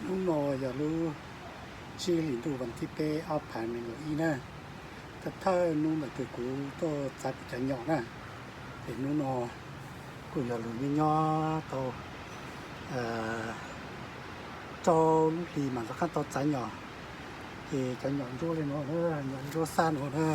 Hnub no yog lub tsib hlis ntuj vas thib peb ob phav nees nkaum ib na. Thawj thawj hnub ntawm kws kuv tuaj txav kuv cov nyom na, ces hnub no kuj yog lug nyob nyob tau rau lub hlis mam rov qaab tau txav nyom. Ces cov nyom ntsuab le nuav, nyom ntsuab xab nuav na.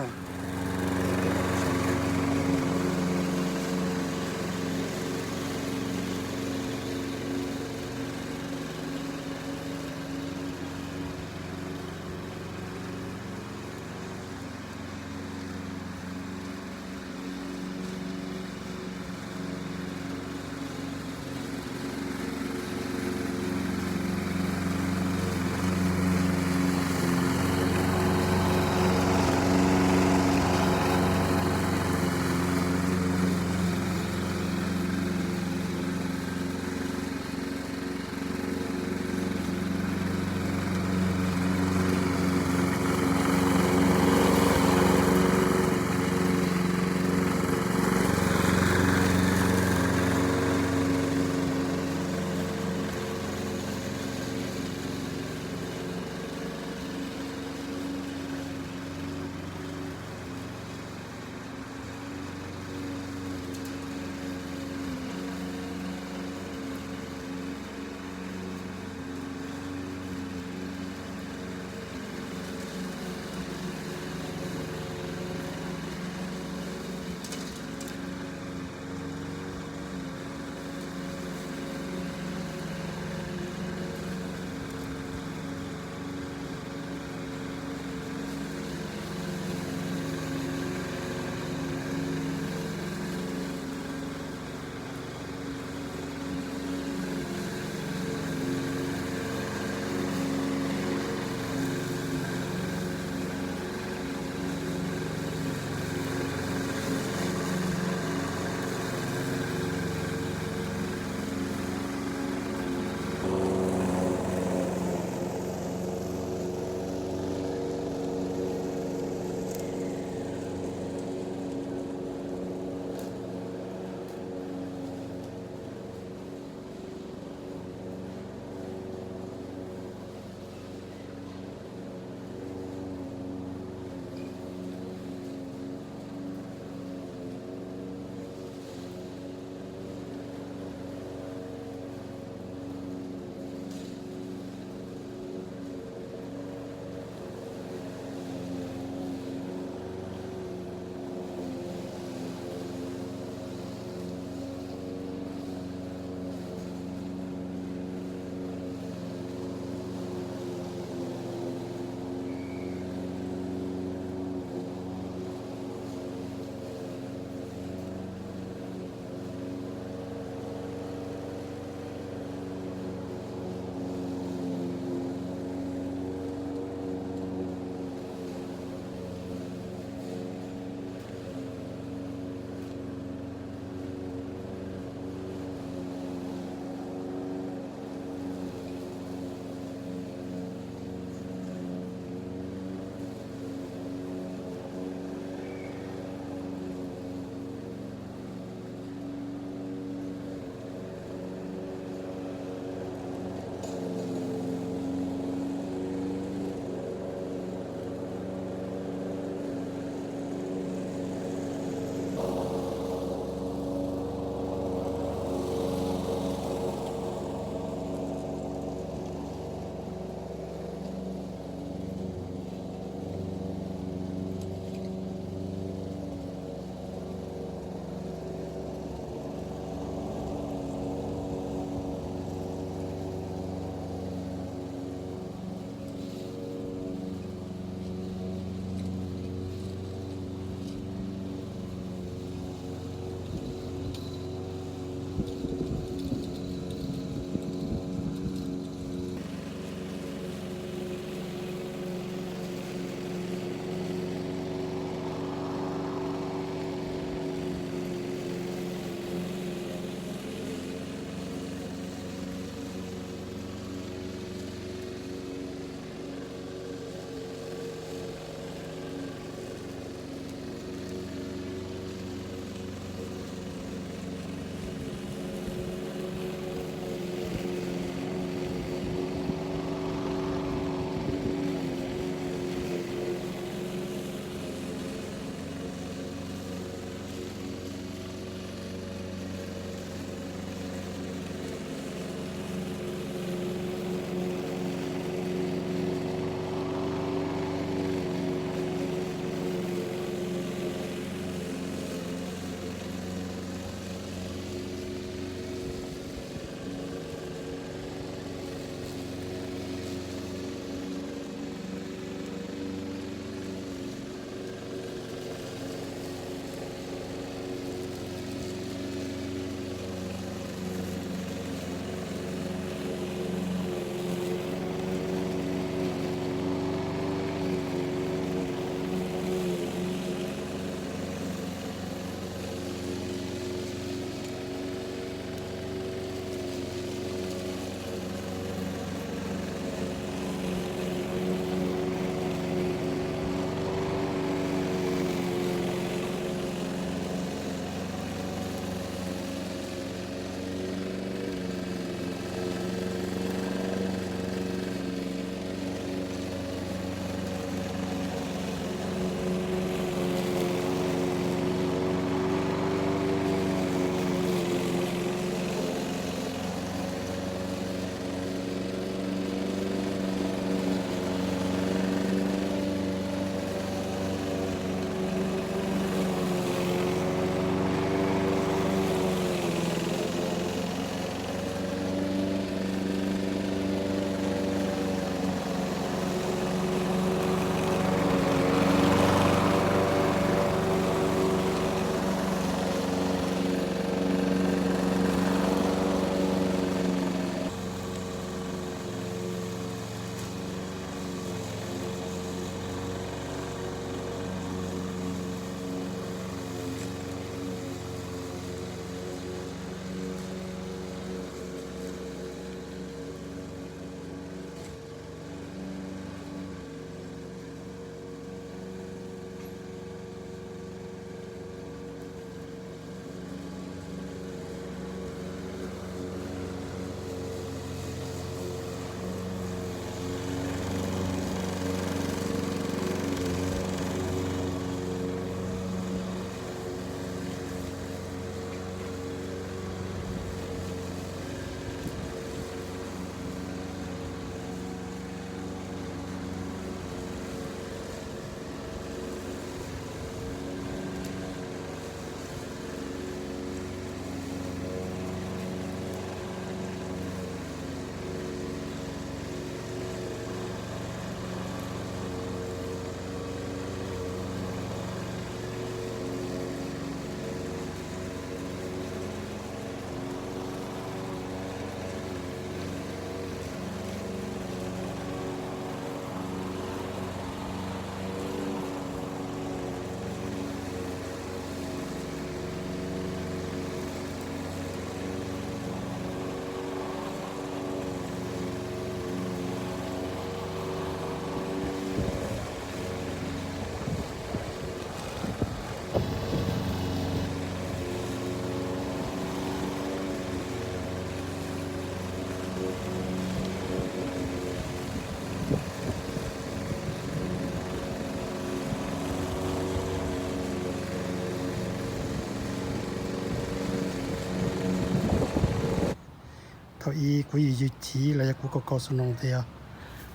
Thaum ub kuv yws yws chiv los yog kuv kaus kaus xus noos ces yog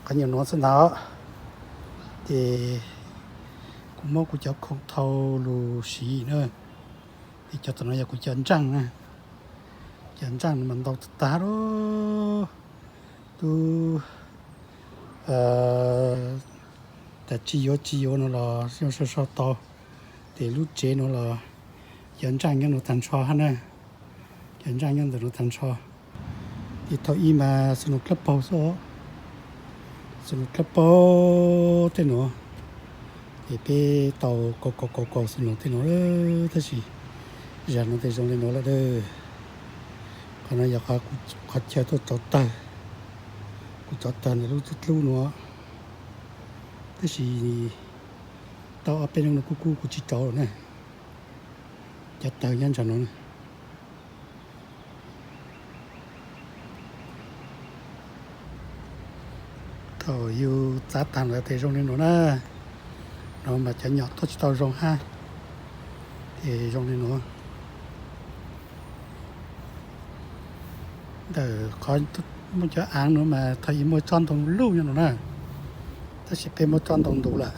qhov nyuag nuav xwb ntag. Ces kuv muab kuv cov khoom thau lug siv na. Ces cov tom no yog kuv cov ntsaaj na. Cov ntsaaj no mas ntau tag tag lawm. Tub, tas tsis yuav tsis yuav no los so so tau. Ces lub tsev no los cov ntsaaj nyob no tag nrho hab na. Cov ntsaaj nyob ntawm no tag nrho. Ces thaum ub mas xus noos dlawb paug xwb, xus noos dlawb paug tej nuav. Ces peb tau kaus kaus kaus kaus xus noos tej nuav, tab sis zag no tes zoo li nuav lawm. Qhov no yog qhov chaw tuaj rauv tawg, kuv rauv tawg ntawm lub dlub nuav, tab sis tau ob peb hnub no kuj kub kuv tsis rauv lawm na. Cov tawg nyob ntsag no na. Thaum yus txav tag lawm tes zoo li nuav na. No mas cov nyom tuaj tsis tau zoo hab, ces zoo li nuav. Ntawm qhov muaj cov aav nuav mas thaum ub muaj tsob ntoo lwj nyob no na, tab sis peb muab tsob ntoo ntuv lawm.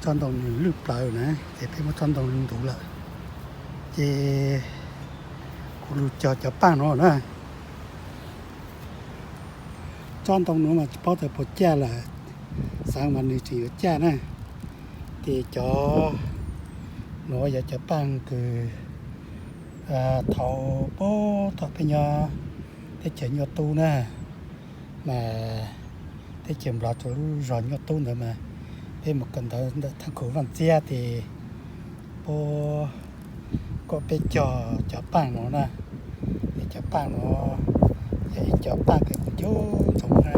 Tsob ntoo nws lwj plawv na, ces peb muab tsob ntoo ntuv lawm. Ces kuv lug cog cov paaj no na. Tsob ntoo nuav mas tsis paub tas puas caj lawm, xaav mas nws tseem yuav caj na. Ces cov nuav yog cov paaj kws thaum, puag thaum peb nyob teb chaws nyuaj tub na, mas teb chaws Nplog rua lub zog nyuaj tub ntawd mas peb mus kawm ntawv ntawm thaj khuv Vaaj Txiab tes puab kom peb cog cov paaj no na. Ces cov paaj no yog ib cov paaj kws kuj coob ntsoov na,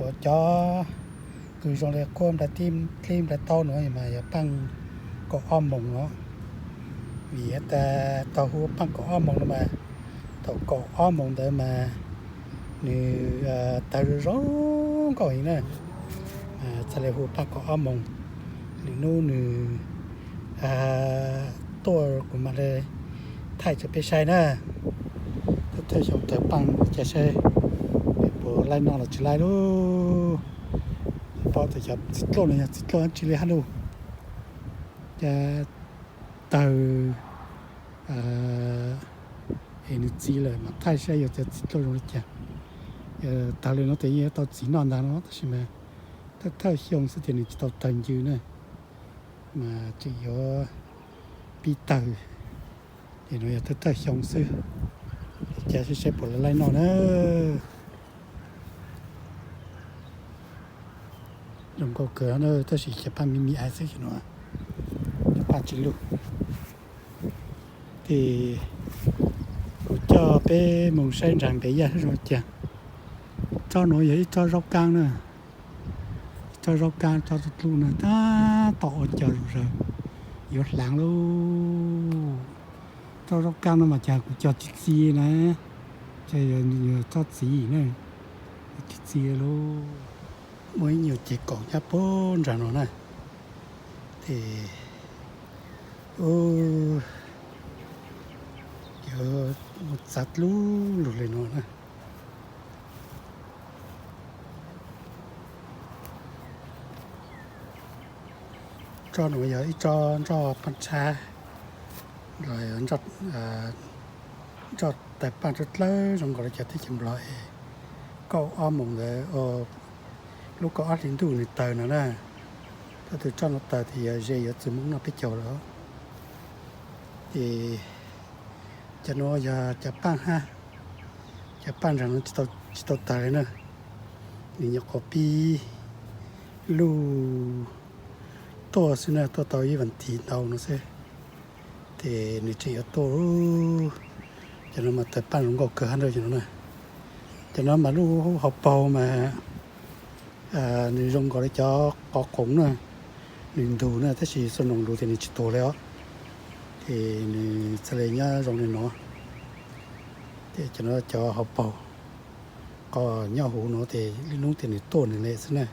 ua cov kws zoo li quaj nplai tij dlib nplai taub no mas yog paaj kaum ob moos no. Vim tas tau hu paaj kaum ob moos no mas thaum kaum ob moos ntawd mas nws tawg zoo zoo nkauj heev na. Txhaj le hu paaj kaum ob moos. Lwm nub nws tuaj kuv mam le thaij rua peb saib na. Thawj thawj xyoo tawg paaj ua cas saib puas laib noj los tsis laib lauj. Paub tas cov txiv dlauj no yog txiv dlauj dab tsi li hab lauj. Cas tawg es nws txiv lawm mam thaij saib yog cov txiv dlauj zoo li cas. Tawg li no tes yeej yuav tau txiv noj ntag no, tab sis mas thawj thawj xyoo xwb ces nws tsis tau tawg ncw na, mas tseem yuav pib tawg. Ces no yog thawj thawj xyoo xwb, cas saib saib puas laib laib noj na. Zoo nkauj kawg na, tab sis cov paaj me me aiv xwb no, cov paaj tsis lug. Ces kuv coj peb mus saib nraag npem yaj zoo cas. Tsob nuav yog ib tsob zaub kaab na, tsob zaub kaab tsob dlub dlub na, tab tom ua cog zom zaws, yuav hlaav lauj. Tsob zaub kaab no mas cas kuv cog tsis txi na, ces yog tsob txiv na, tsis txi lauj. Muaj ib nyuag ceg kaum nyob puag nraag no na, ces yuav txav dlub lug li no na. Tsob nuav yog ib tsob nroj paaj tshab, los nroj tawg paaj dlawb dlawb zoo nkaus li cov teb chaws Nplog es kaum ob moos ntawd, lub kaum ob hli ntuj nws tawg no na. Thaum twg tsob no tawg tes yog ze yuav txug moob noj peb caug lawm. Ces cov nuav yog cov paaj hab, cov paaj nraag no tsis tau tawg li na, nws nyuam qhuav pib luj tuaj xwb na, tuaj tau ib vas thiv ntau no xwb, ces nws tseem yuav tuaj. Cov no mas tawg paaj zoo nkauj kawg hab ntag cov no na. Cov no mas luj hauv paug mas nws zoo nkaus li cov qov qoov na, nws ntug na, tab sis xub noos lug ces nws tsis tuag li os, ces nws txhaj le nyob zoo li no. Ces cov no cov hauv paug, qhov nyob huv no ces lwm nub tes nws tuaj nws le xwb na.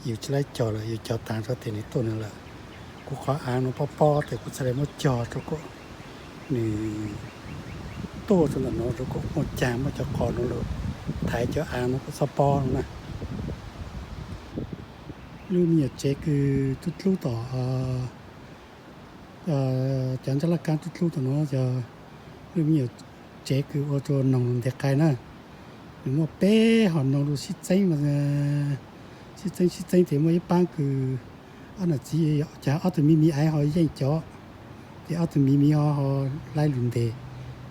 Yus tsis laib cog lawm, yus cog taag rau tes nws tuaj nws lawm. Kuv qhov aav no pob pob tes kuv txhaj le muab cog rau kom nws tuaj rau ntawm no rau kom muaj caag muaj cov qos no los thaiv cov av no kom txhob pob no na. Lub me nyuam tsev kws dlub dlub tom cov ntsab laj kaab dlub dlub tom no yog lub me nyuam tsev kws ua rua noog ntes qai na. Nws muaj peb hom noog lug sib txeeb, sib txeeb sib txeeb tes muaj ib paab kws ob nam txiv, caag ob tug miv miv aiv ho yeej cov, ces ob tug miv miv ho hlais lug ntes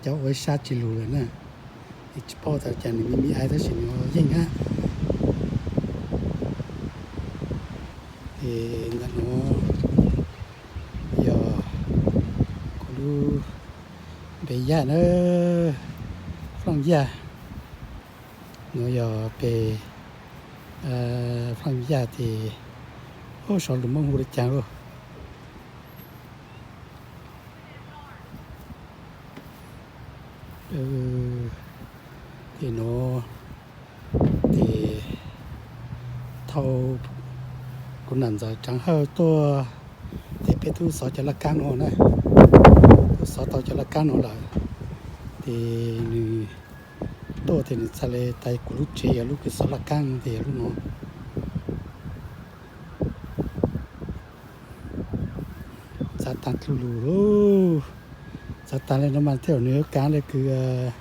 cov ua ib sab tsi lug lawm na. Es tsi paub tas caag nws miv miv aiv tab sis nws ho yeej hab. Es ntawm no yog kuv lub npe yaj na, Flaaj Yaj. Nuav yog peg Flaaj Yaj tes, ub, sov lug Moob hu le caag lauj. Tes nuav tes thau kuv nam ntxawm Tsaav Hawj tuaj tes peb tub xov cov laj kaab nuav na, tub xov tau cov laj kaab nuav lawm. Tes nws tuaj tes nws txhaj le tas kuv lub tsev yog lub kws xov laj kaab tes yog lub nuav. Txav taag dlug lug lauj. Txav taag le nuav mas tej zaum nws yuav kaav le kws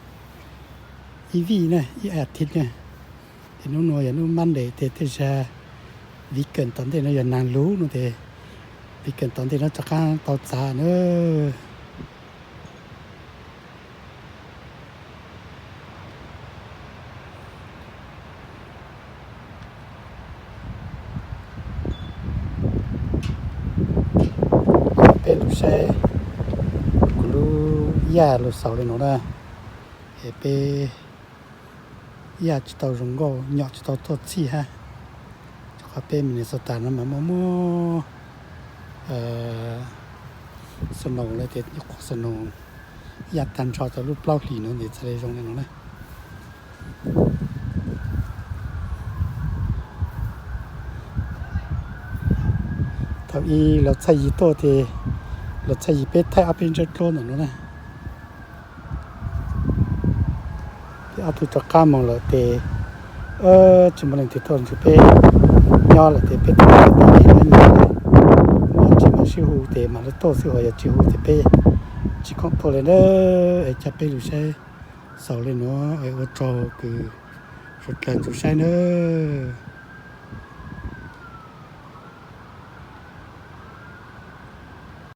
ib vij na, ib as thiv na. Tes nub nuav yog nub Monday tes tej zag weekend tom ntej no yog naag lug no tes weekend tom ntej no rov qaab tau txav na. Peb lug saib kuv lub yaj lug xaus le nuav na. Es peb yaj tsi tau zoo nkauj, nyom tsi tau tuaj txhij hab. Rua qhov peb Minnesota no mas muaj muaj snow le tes nyuam qhuav snow yaj taag nrho tau lub plaub hlis nuav tes txhaj le zoo le nuav na. Thaum ub los txhaj yig tuaj tes, los txhaj yig peb thaij ob peb ntsab dluab ntawm nuav na. Peb ob tug rov qaab moog lawm tes, tsi muaj leej twg tuaj nrug peb nyob lawm tes peb tau peb nyob nyob, muaj tsi muaj sib hu tes mam le tuaj xwb, ho yog tsi hu tes peb tsi khoom tuaj le na. Es coj peb lug saib xaus le nuav, ua tsaug kws suav dlawg txug saib nawb.